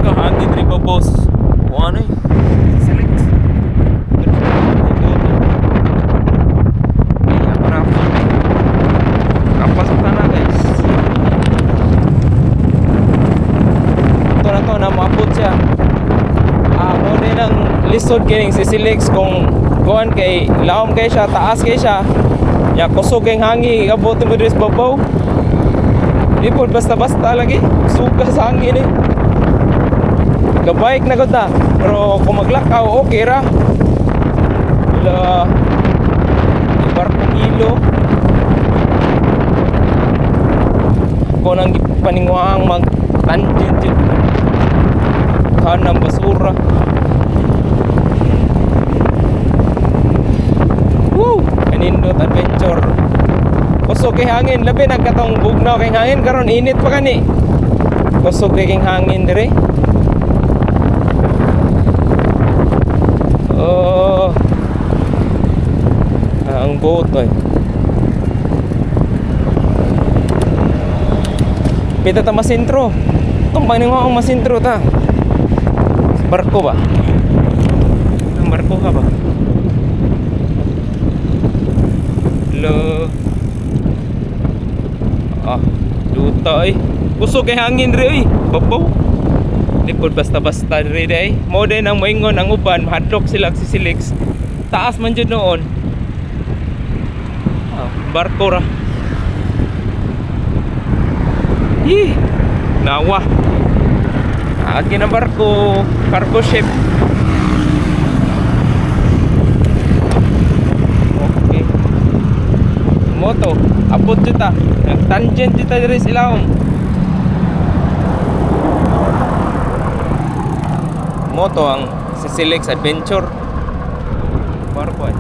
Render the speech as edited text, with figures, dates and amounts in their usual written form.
Kahangin rin ba, boss? Kung ano eh. Select. Ay, ako na ako. Kapasok na na, guys. Ito na to, na maabot siya. Ah, mo din ang lisod kining si Silix kung kuan kay laom kay siya, taas kay siya. Ya kusog kay hangin, abot mo diri sa babaw. Di po basta-basta lagi. Suga sa hangin eh. Gabike na gud ta. Pero kung maglakaw, okay ra. Wala. Barkong ilo. Kung ang paninguang mag tangent yun. Kanang basura. Woo! Kanindot adventure. Kusog kay hangin, labi nagkatong bugnaw kay hangin karon init pa kani. Kusog kay hangin dire. Oh. Ah, ang boat oy. Pita ta masentro. Itong paninguang masentro ta. Barko ba? Ang barko ka ba? Hello. Ah, duta ay. Kusog kay hangin ri oy. Babaw. Di pod basta-basta ri day. Mo din ang moingon ang uban, mahadlok sila si Silix. Taas man jud noon. Ah, barko ra. Hi. Nawa. Agi na barko, cargo ship. Okay. Moto, abot jud ta. Nag-tangent jud ta diri sa ilawom. Moto ang si Silex Adventure. Barko ay.